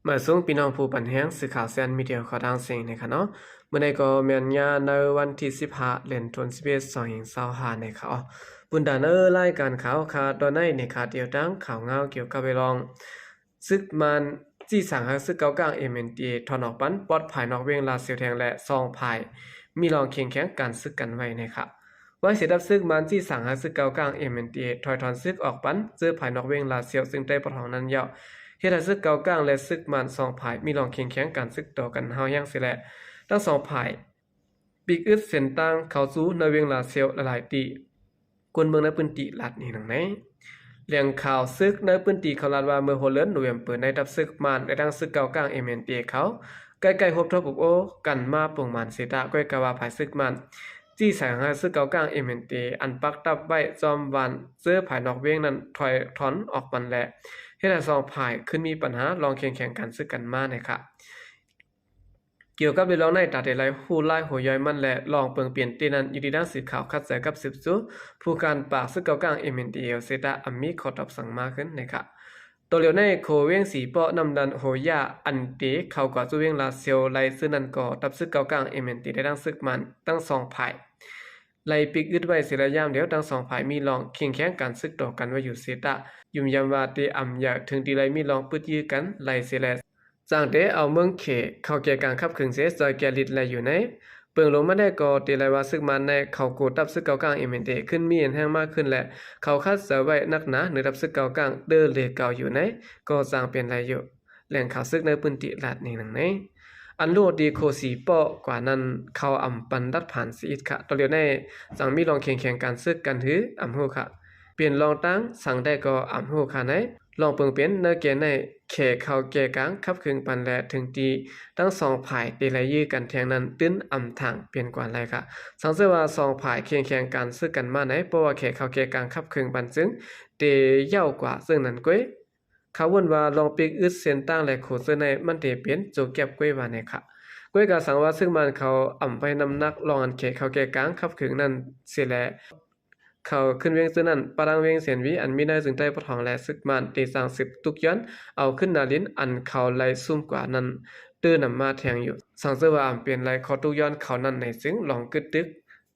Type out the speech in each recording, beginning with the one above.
ມາສູງພີ່ນ້ອງຜູ້ປັນແຮງ ສື່ຂ່າວແຊນມີເດຍ ຂໍທາງເສັງໃນຂະເນາະ ມື້ໃດກໍແມ່ນຍາໃນວັນທີສິບຫ້າ ເດືອນສິບເອັດ ສອງພັນຊາວຫ້າໃນຂະເນາະ. ບຸນດາເອີ ລາຍການຂ່າວຂະ ຕອນໃນໃນຂະດຽວຕັ້ງຂ່າວງາວກ່ຽວກັບໄປລອງ ຊຶກມານຈີ້ສັ່ງໃຫ້ຊຶກເກົາກາງ MNDAA ຖອນອອກປັນ ປອດພາຍນອກວຽງລາຊຽວແທງ ແລະ ສອງຝ່າຍມີລອງແຂ່ງແຂງການຊຶກກັນໄວ້ໃນຂະ ໄວ້ເສດທັບຊຶກມານຈີ້ສັ່ງໃຫ້ຊຶກເກົາກາງ MNDAA ຖອຍຖອນຊຶກອອກປັນເຈີພາຍນອກວຽງລາຊຽວ ຊຶ່ງໄດ້ປະທ້ອງນັ້ນແລ້ວ ເຮັດໃຫ້ຊຶກເກົາກາງ ແລະ ຊຶກມານສອງຝ່າຍມີລອງແຂ່ງແຂງການຊຶກຕໍ່ກັນຮ້າວແຮງເສຍແລ້ວ ທັງສອງຝ່າຍປີກອຶດເສັ້ນທາງເຂົ້າສູ່ໃນວຽງລາຊຽວຫຼາຍໆ ທີ່ ຄົນເມືອງໃນພື້ນທີ່ລາດໃນໜັງໃນ ແຫຼ່ງຂ່າວຊຶກໃນພື້ນທີ່ເຂົາລາດວ່າ ເມື່ອຫົວເດືອນໂນເວັມເປີໃນ ທັບຊຶກມານ ແລະ ທັງຊຶກເກົາກາງ MNDAA ເຂົາໃກ້ໆ ຮົບທົບອົບໂອ້ກັນມາປະມານເສຍຕາ ກ້ອຍກາວ່າຝ່າຍຊຶກມານຈີ້ສັ່ງໃຫ້ຊຶກເກົາກາງ MNDAA ອັນປັກທັບໄວ້ຈອມບ້ານເຈີພາຍນອກວຽງນັ້ນ ຖອຍຖອນອອກມັນແລະ ເຮັດໃຫ້ສອງຝ່າຍຂຶ້ນມີບັນຫາລອງແຂ່ງແຂງການຊຶກກັນມາໃນຂະ ກ່ຽວກັບເລື່ອງໃນຕາເຕໄລຮູ້ລາຍຫົວຍ່ອຍມັນ ແລະ ລອງເປີງປ່ຽນເຕນັ້ນ ຢູ່ທີ່ດັງສື່ຂ່າວຂັດໃຈກັບສືບສູ່ ຜູ້ການປາກຊຶກເກົາກາງ MNDAA ເສຕາ ອຳມີຂໍຕອບສັ່ງມາຂຶ້ນໃນຂະ ຕໍ່ລຽວໃນໂຄວຽງສີເປາະ ນ້ຳດັນ ໂຮຢາ ອັນເຕເຂົ້າກວ່າສູ່ວຽງລາຊຽວໄລ ເຊິ່ງນັ້ນກໍທັບຊຶກເກົາກາງ MNDAA ໄດ້ທັງຊຶກມານທັງສອງຝ່າຍ ໄລ່ປີກອຶດໄວ້ເສຍແລ້ວ ຍາມດຽວທັງສອງຝ່າຍມີລອງແຂ່ງແຂງການຊຶກຕໍ່ກັນໄວ້ຢູ່ເສຕາ ຢືນຢັນວ່າເຕອຳເຢີ ເຖິງທີ່ໄລ່ມີລອງປຶດຢື້ກັນໄລ່ເສຍແລ້ວ ຈັ່ງເຕເອົາເມືອງເຂເຂົ້າແກ່ກາງຂັບເຂືອງເສ ຊ່ອຍແກ່ລິດໄລ່ຢູ່ໃນ ເບິ່ງລົງມາແດ່ກໍເຕໄລ່ວ່າຊຶກມານໃນເຂົາໂກຕັບຊຶກເກົາກາງ MNDAA ຂຶ້ນມີແຮງມາກຂຶ້ນ ແລະ ເຂົາຂັດໃຈໄວ້ໜັກໜາເໜືອທັບຊຶກເກົາກາງເດີເລເກົ່າຢູ່ໃນ ກໍຈັ່ງເປັນໄລ່ຢູ່ ແຫຼ່ງຂ່າວຊຶກໃນພື້ນທີ່ລາດໃນໜັງໃນ ອັນໂລດດີໂຄສີເປາະກວ່ານັ້ນ ເຂົາອຳປັນດັດຜ່ານເສຍອີກຂະ ຕໍ່ລຽວໃນຈັ່ງມີລອງແຂ່ງແຂງການຊຶກກັນ ຫຼື ອຳຮູ້ຂະ ເປັນລອງຕັ້ງສັງໄດ້ກໍອຳຮູ້ຂະໃນ ລອງເປີງເປັນເນີແກ່ໃນ ແຂເຂົ້າແກ່ກາງຂັບເຂືອງປັນ ແລະ ເຖິງທີ່ທັງສອງຝ່າຍເຕໄລ່ຢື້ກັນແທງນັ້ນ ຕື່ນອຳທາງປ່ຽນກວ່າໄລ່ຂະ ສັງເສວ່າສອງຝ່າຍແຂ່ງແຂງການຊຶກກັນມາໃນ ເພາະວ່າແຂເຂົ້າແກ່ກາງຂັບເຂືອງປັນ ຈຶ່ງເຕເຍົາກວ່າເຊິ່ງນັ້ນກ້ວຍ ເຂົາເວົ້າວ່າລອງປີກອຶດເສັ້ນທາງ ແລະ ໂຄເຊີໃນມັນເຕເປັນໂຈແກັບກ້ວຍວ່າໃນຂະ ກ້ວຍກະສັງວ່າຊຶກມານເຂົາອຳໄວ້ນ້ຳໜັກລອງອັນແຂເຂົ້າແກ່ກາງຂັບເຂືອງນັ້ນເສຍແລະ ເຂົາຂຶ້ນວຽງເຊີນັ້ນ ປະທັງວຽງເຊນວີ ອັນມີໃນເຊີງໃຕ້ປະທ້ອງ ແລະ ຊຶກມານເຕສັ່ງສືບຕຸກຍ້ອນເອົາຂຶ້ນນາລິນ ອັນເຂົາໄລ່ຊຸມກວ່ານັ້ນ ຕື່ນນຳມາແທງຢູ່ ສັງເສີວ່າອຳເປັນໄລ່ຂໍ້ຕຸກຍ້ອນເຂົານັ້ນໃນ ຈຶ່ງລອງກຶດຕຶກ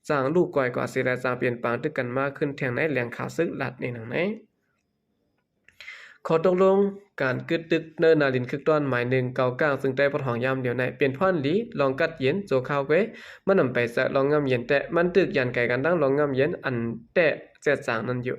ຈັ່ງລູກກອຍກວ່າເສຍ ແລະ ຈັ່ງເປັນປາງຕຶກກັນມາຂຶ້ນແທງໃນ ແຫຼ່ງຂ່າວຊຶກລາດໃນໜັງໃນ ຂໍ້ຕົກລົງການກຶດຕຶກເນີນາລິນຄຶກຕອນໝາຍໜຶ່ງ ເກົາກາງ ຊຶ່ງໄດ້ປະທ້ອງຍາມດຽວໃນ ເປັນພອນດີລອງກັດເຢັນໂຈຄາວເກ ມັນນຳໄປຈາກລອງງາມເຢັນແຕະ ມັນຖືກຢ້ານໄກກັນດັ່ງລອງງາມເຢັນອັນແຕະແຈດຈາງນັ້ນຢູ່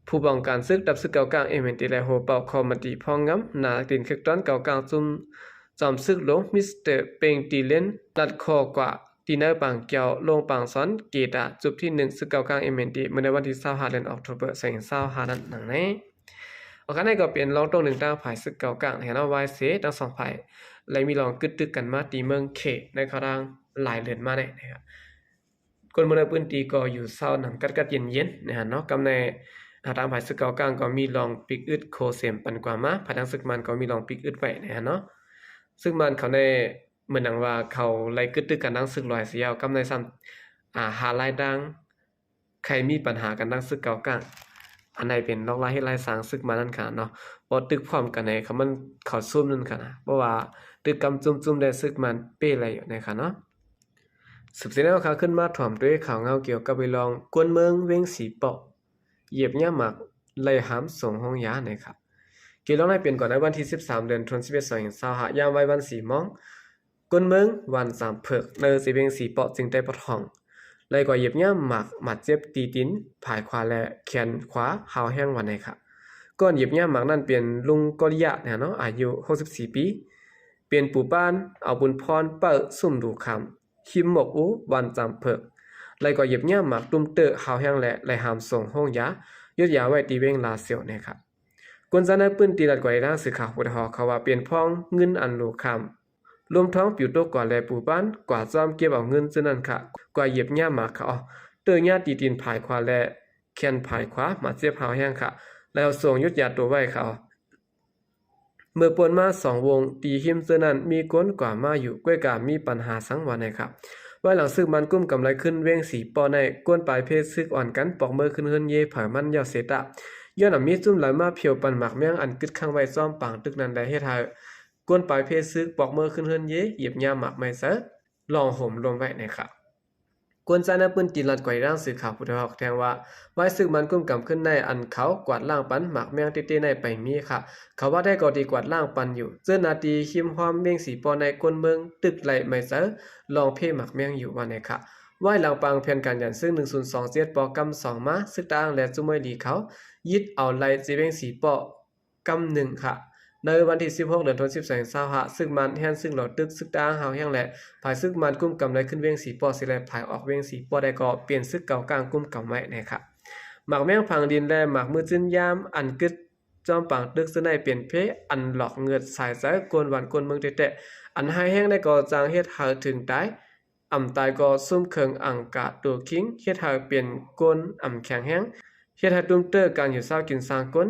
ຜູ້ປ້ອງກັນຊຶກ ດັບຊຶກເກົາກາງ MNDAA ແລະ ໂຮເປົ່າຄອມມະຕີພອງງາມ ນາດິນຄຶກຕອນເກົາກາງ ຊຸມຈອມຊຶກຫຼວງ ມິສເຕີ ເປັງຕີເລນ ລັດຂໍ້ກວ່າ ທີ່ໃນປາງແກ້ວ ໂລງປາງສອນ ເກຕາ ຈຸດທີໜຶ່ງ ຊຶກເກົາກາງ MNDAA ເມື່ອໃນວັນທີຊາວຫ້າ ເດືອນອອກໂທເບີ ສອງພັນຊາວຫ້ານັ້ນໜັງໃນ ອອກການໃນກໍເປັນລອງຕົງໜຶ່ງທາງຝ່າຍຊຶກເກົາກາງ ແລະ ເນາະ ວາຍເສ ທັງສອງຝ່າຍ ແລະ ມີລອງກຶດຕຶກກັນມາຕີເມືອງເຂ ໃນຄາວທາງຫຼາຍເດືອນມາແລ້ວນະ ຄົນເມືອງໃນພື້ນທີ່ກໍຢູ່ເຊົານຳກັດກັດເຢັນໆ ໃນຫັ້ນເນາະ ກຳໃນ ອາ ທາງຝ່າຍຊຶກເກົາກາງກໍມີລອງປີກອຶດໂຄເຊມປັນກວ່າມາ ຝ່າຍທາງຊຶກມານກໍມີລອງປີກອຶດໄວ້ໃນຫັ້ນເນາະ ຊຶກມານເຂົາໃນ ເໝືອນຫຍັງວ່າເຂົາໄລ່ກຶດຕຶກກັນທາງຊຶກຫຼວຍສຽວ ກຳໃນຊ້ຳ ອາ ຫາລາຍທາງ ໃຄມີປັນຫາກັນທາງຊຶກເກົາກາງ ອັນໃດເປັນລອກລາຍເຮັດລາຍສ້າງຊຶກມານນັ້ນຂະເນາະ ບໍ່ຕຶກພ້ອມກັນໃນ ຄຳມັນເຂົາຊຸມນັ້ນຂະນະ ເພາະວ່າຕຶກກຳຈຸ້ມໆ ແລະ ຊຶກມານເປ້ໄລ່ຢູ່ໃນຂະເນາະ ສືບເສຍແນວຂ່າວຂຶ້ນມາຖອມດ້ວຍຂ່າວເງົາກ່ຽວກັບໄປລອງ ກວນເມືອງວຽງສີເປາະ ຢຽບຫຍ້າໝາກ ໄລ່ຫາມສົ່ງໂຮງຢາໃນຂະ ເກດລອງໃນເປັນກ່ອນໃນວັນທີສິບສາມ ເດືອນສິບເອັດ ສອງພັນຊາວຫ້າ ຍາມໄວວັນສີ່ໂມງ ກົນເມືອງ ບ້ານສາມເຜິກ ໃນເຂດວຽງສີເປາະ ຈຶ່ງໄດ້ປະທ້ອງ ໄລ່ກວາດຢຽບຫຍ້າໝາກ ບາດເຈັບທີ່ຕີນ ຜາຍຂວາ ແລະ ແຂນຂວາ ຮ້າວແຮງວ່າໃນຂະ ກ່ອນຢຽບຫຍ້າໝາກນັ້ນເປັນລຸງກໍລິຍະ ເນາະ ອາຍຸຫົກສິບສີ່ປີ ເປັນປູ່ບ້ານ ເອົາບຸນພອນ ເປີ້າ ຊຸມດູຄຳ ຮິມໝວກອູ ບ້ານສາມເຜິກ ໄລ່ກວາດຢຽບຫຍ້າໝາກ ຕຸ້ມເຕີ້ ຮ້າວແຮງ ແລະ ໄລ່ຫາມສົ່ງໂຮງຢາ ຢຸດຢາໄວ້ທີ່ວຽງລາຊຽວໃນຂະ ຄົນໃນພື້ນທີ່ລາດກວາດໃນທາງສື່ຂ່າວ ຜູ້ໄດ້ຮອກເຂົ້າວ່າ ເປັນພອງເງິນອັນລູຄຳ ລວມທັງປິວຕົກກວ່າ ແລະ ປູ່ບ້ານກວາດຊອມເກັບເອົາເງິນເຊັ່ນນັ້ນຂະ ກວາດຢຽບຫຍ້າໝາກຂະ ເຕີ້ຫຍ້າຕີຕີນຜາຍຂວາ ແລະ ແຂນຜາຍຂວາ ບາດເຈັບຮ້າວແຮງຂະ ແລ້ວສົ່ງຢຸດຢາໂຕໄວ້ຂະ ເມື່ອປ່ນມາສອງວົງ ທີ່ຮິມເທື່ອນັ້ນມີຄົນກວາດມາຢູ່ ກ້ວຍກາມີປັນຫາສັງວ່າໃນຂະ ພາຍຫຼັງຊຶກມັນກຸມກຳໄລຂຶ້ນວຽງສີເປາະໃນ ກົນປາຍເພດຊຶກອ່ອນກັນ ປອກເມີຂຶ້ນເຮືອນເຢໄຜມັນ ແລ້ວເສຍຕະ ຍ້ອນອຳມີຊຸມລາວມາຜຽວປັ່ນໝາກແມງ ອັນກຶດຂັງໄວ້ຊອມປາງຕຶກນັ້ນ ແລະ ເຮັດໃຫ້ ກົນປາຍເພຊຶກ ປອກມືຂຶ້ນເຮືອນເຢ ຢຽບຫຍ້ຳໝາກໄມ້ໃສ່ ລອງໂຫມລົມໄວ້ນະຄະ. ກົນຊາຍໃນພື້ນທີ່ລັດກວາດອີກດັ່ງສື່ຂ່າວຜູ້ໄດ້ຮັບແຈ້ງວ່າ ວາຍຊຶກມານກຸມກຳຂຶ້ນໃນອັນເຂົາກວາດລ້າງປັນໝາກແມງເຕ້ໆໃນໄປມີຄະ. ເຂົາວ່າໄດ້ກໍດີກວາດລ້າງປັນຢູ່ ເຈີໜ້າທີ່ຮິມຮອມເວງສີປໍ້ໃນ ຄົນເມືອງຕຶກໄລ່ໄມ້ເຊີ ລອງເພໝາກແມງຢູ່ວ່າແນ່ຄະ. ວາຍຫຼັງປາງແຜນການຢັນຊຶກ ໜຶ່ງສູນສອງເຈັດ ປອກຳສອງມາ ຊຶກຕາອ່າງ ແລະ ຈຸມວຍຫຼີເຂົາຍຶດເອົາໄລ່ເວງສີປໍ້ ກຳໜຶ່ງຄະ. ໃນວັນທີສິບຫົກ ເດືອນສິບສອງ ສອງພັນຊາວຫ້າ ຊຶກມານແຮນຊຶກຫຼໍ້ຕຶກຊຶກຕາອ່າງຮາວແຮງ ແລະ ພາຍຊຶກມານກຸມກຳໄດ້ຂຶ້ນເວງສີປໍ້ເສຍ ແລະ ພາຍອອກເວງສີປໍ້ໄດ້ກໍປ່ຽນຊຶກເກົ່າກ້າງກຸມກຳໄວ້ແນ່ຄະ. ໝາກແມງຜັງດິນ ແລະ ໝາກມືຈືນຢາມ ອັນກຶດຈອມປາງຕຶກເຊິ່ງໄດ້ເປັນເພອັນຫຼອກເງືອດສາຍໃຈຄົນບ້ານຄົນເມືອງແທ້ໆ ອັນຮ້າຍແຮງໄດ້ກໍຈັ່ງເຮັດໃຫ້ເຖິງຕາຍ ອຳຕາຍກໍຊຸມເຄິ່ງອັງກາໂຕຄິງ ເຮັດໃຫ້ເປັນກົ້ນອຳແຂງແຮງ ເຮັດໃຫ້ຕຸ້ມເຕີການຢູ່ເຊົາກິນຊ່າງກົ້ນ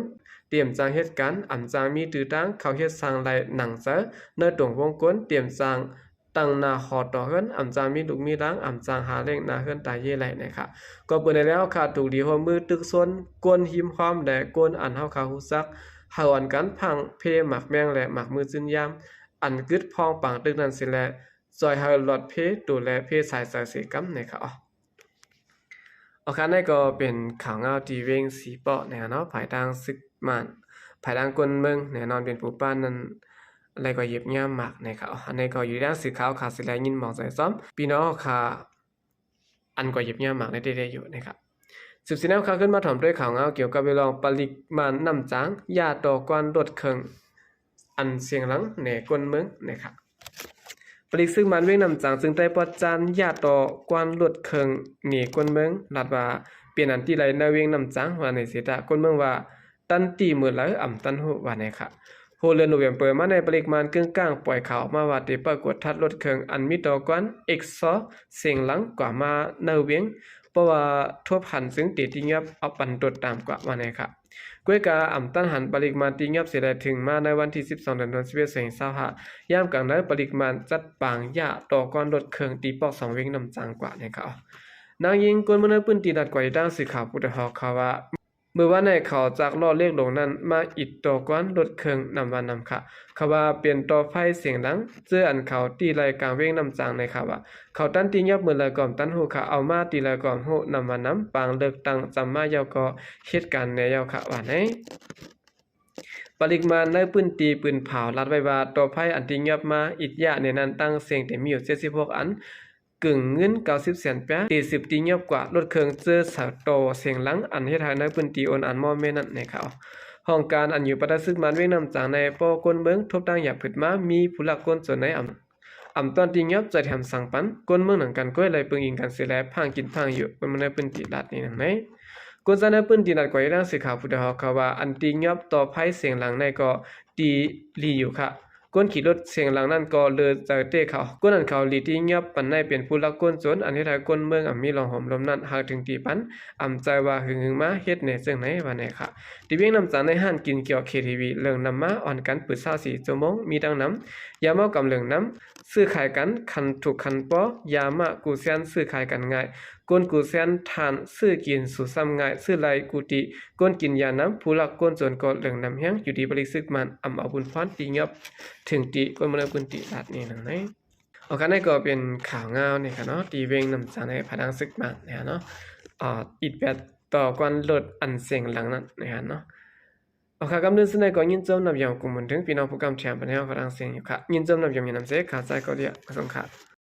ຕຽມຈັ່ງເຮັດການ ອຳຈັ່ງມີຕື້ຕ່າງ ເຂົ້າເຮັດຊ່າງໄລ່ໜັງເຈີ ໃນຕົງວົງກົ້ນ ຕຽມຈັ່ງຕັ້ງໜ້າຫໍຕໍ່ເຮືອນ ອຳຈັ່ງມີລູກມີຫຼານ ອຳຈັ່ງຫາລ້ຽງໜ້າເຮືອນຕາເຢໄລ່ນະຄະ. ກໍເປີດໃນແລ້ວຄະ ຖືກດີຮ່ວມມືຕຶກຊົນ ກົ້ນຮິມຮອມ ແລະ ກົ້ນອັນເຮົາຄາຮູ້ຈັກ ເຮົາອັນກັນພັງເພໝາກແມງ ແລະ ໝາກມືຈືນຢາມ ອັນກຶດພອງປາງຕຶກນັ້ນເສຍ ແລະ ຊ່ອຍໃຫ້ລອດເພໂຕ ແລະ ເພສາຍໃຈເສຍກຳນະຄະ. ອໍ ອາຄານໃນກໍເປັນຂ່າວງາວທີ່ເວງສີປໍ້ນະຄະເນາະ ພາຍທາງຊຶກມານ ພາຍທາງຄົນເມືອງແນ່ນອນເປັນຜູ້ປ້ານນັ້ນ ແລະ ກໍຢຽບຫຍ້ຳໝາກນະຄະ. ອັນນີ້ກໍຢູ່ໃນໜັງສືຂ່າວ ຂ່າວຊິໄດ້ຍິນມອງໃຈຊ້ອມ ພີ່ນ້ອງເຮົາຄະ ອັນກໍຢຽບຫຍ້ຳໝາກໃນເດໆຢູ່ນະຄະ. ສືບສຽນນຳຂ່າວຂຶ້ນມາຖອມດ້ວຍຂ່າວງາວກ່ຽວກັບເລື່ອງປະລິມານນ້ຳຈາງ ຢາຕໍ່ກ້ອນລົດເຄື່ອງ ອັນສຽງດັງແນກົນເມືອງນະຄະ. ປະລິກຊຶກມານເວງນ້ຳຈາງ ຈຶ່ງໄດ້ປະຈານຢາຕໍ່ກ້ອນລົດເຄື່ອງເນກົນເມືອງ ລັດວ່າເປັນອັນຕີໄລ່ໃນເວງນ້ຳຈາງວ່າໃນເສດາ ຄົນເມືອງວ່າຕັນຕີມື້ໃດອຳຕັນຮູ້ວ່າໃນຄະ. ຫົວເດືອນໂນເວມເປີມາໃນ ປະລິກມານເກິ່ງກ້າງປ່ອຍຂ່າວອອກມາວ່າ ໄດ້ປະກວດທັດລົດເຄື່ອງອັນມີຕໍ່ກ້ອນເອັກຊອສສຽງດັງກວ່າມາໃນເວງ ເພາະວ່າທົບຫັນຈຶ່ງເຕະຕີຫຍັບເອົາປັນໂຕດຕາມກວ່າວ່າໃນຄະ. ກ້ວຍກາອຳຕັນຫັນປະລິກມານຕີຫຍັບເສຍແລ້ວ ເຖິງມາໃນວັນທີສິບສອງ ເດືອນສິບເອັດ ສອງພັນຊາວຫ້າ ຍາມກາງໃນປະລິກມານຈັດປາງຢາຕໍ່ກ້ອນລົດເຄື່ອງຕີປອກສອງເວງນ້ຳຈາງກວ່າໃນຄະ. ນາງຍິງຄົນເມືອງໃນພື້ນທີ່ລັດກວາດອີກດັ່ງສື່ຂ່າວຜູ້ໄດ້ຮັບຂ່າວວ່າ ມື້ວານໃນເຂົາຈັກລໍ້ເລກຫຼົງນັ້ນມາອິດຕໍ່ກ້ອນລົດເຄື່ອງນຳວ່ານຳຄະ. ເຂົາວ່າເປັນຕໍ່ໄຟສຽງດັງ ເຈີອັນເຂົາຕີໄລ່ກາງເວງນ້ຳຈາງໃນຄະວ່າ ເຂົາຕັນຕີຫຍັບມື້ໃດກໍອຳຕັນຮູ້ຄະ ເອົາມາຕີໃດກໍອຳຮູ້ນຳວ່ານຳ ປາງເລິກຕັ້ງຈຳມາຢາວກໍເຮັດການແນ່ຢາວຄະວ່າໃນ. ປະລິກມານໃນພື້ນທີ່ປືນຜາວລັດໄວ້ວ່າ ຕໍ່ໄຟອັນຕີຫຍັບມາອິດຢາແນນັ້ນ ຕັ້ງເສັງແຕ່ມີຢູ່ເຈັດສິບຫົກອັນ ກຶ່ງເງິນເກົ້າສິບແສນປາຍ ເຕະສືບຕີຫຍັບກວ່າລົດເຄື່ອງເຈີສາວຕໍ່ສຽງດັງ ອັນເຮັດໃຫ້ໃນພື້ນທີ່ໂອນອານມໍ່ແມ່ນັ້ນໃນຄະ. ຫ້ອງການອັນຢູ່ພາຍໃຕ້ຊຶກມານເວງນ້ຳຈາງໃນ ພໍຄົນເມືອງທົບທາງຢາບຜຶດມາ ມີຜູ້ລັກກົ້ນໂຈນໃນອຳ ອຳຕ້ອນຕີຫຍັບ ໃຈແຖມສັງປັນ ຄົນເມືອງໜັງກັນກ້ວຍໄລ່ເບິ່ງອີງກັນເສຍແລະ ພາງກິນພາງຢູ່ ຄົນເມືອງໃນພື້ນທີ່ລັດນີ້ນຳໃນ. ຄົນຊາຍໃນພື້ນທີ່ລັດກວາດອີກດັ່ງສື່ຂ່າວຜູ້ໄດ້ຮັບຂ່າວວ່າ ອັນຕີຫຍັບຕໍ່ໄຟສຽງດັງໃນກໍຕີຫຼີຢູ່ຄະ. ຄົນຂີ່ລົດສຽງດັງນັ້ນກໍເລີໃຈເຕະເຂົາ ຄົນອັນເຂົາຫຼີຕີຫຍັບປັນໃນເປັນຜູ້ລັກກົ້ນໂຈນ ອັນເຮັດໃຫ້ຄົນເມືອງອຳມີລອງໂຮມລົມນັ້ນ ຫາກເຖິງຕີປັນ ອຳໃຈວ່າຫຶງຫຶງມາເຮັດແນ່ເຊິ່ງໃນວ່າແນ່ຄະ. ທີ່ວຽງນ້ຳຈາງໃນຮ້ານກິນກຽວ ເຄທີວີ ເລີງນຳມາອ່ອນກັນເປີດຊາວສີ່ຊົ່ວໂມງ ມີດັ່ງນຳ ຢາເມົາກຳເລີງນຳ ຊື້ຂາຍກັນຄັນຖືກຄັນພໍ ຢາມ້າກູແຊນຊື້ຂາຍກັນງ່າຍ ກົນກູແຊນທ່ານຊື້ກິນສູ້ຊ້ຳງ່າຍ ຊື້ໄລ່ກູຕີ ກົນກິນຢານຳ ຜູ້ລັກກົ້ນໂຈນກໍເລິງນຳແຮງ ຢູ່ທີ່ປະລິກຊຶກມານອຳເອົາບຸນພອນຕີຫຍັບເຖິງຕີ ຄົນເມືອງໃນພື້ນທີ່ລາດນີ້ນຳໃນ. ໂອເຄ ອັນນີ້ກໍເປັນຂ່າວງາວນີ້ຄະເນາະ ທີ່ວຽງນ້ຳຈາງໃນພາຍທາງຊຶກມານນີ້ຄະເນາະ ອາ ອິດແບບຕໍ່ກ້ອນລົດອັນສຽງດັງນັ້ນນີ້ຄະເນາະ. ໂອເຄ ກຳເນີນສຸດໃດກໍຍິນຊົມນຳຢາມກຸມບຸນເຖິງພີ່ນ້ອງຜູ້ກຳແຖມປານແນວພາທາງເສຍງຢູ່ຄະ ຍິນຊົມນຳຢາມມີນຳເສ ຂາໃຈກໍດຽວ ຂອບຄຸນຄະ.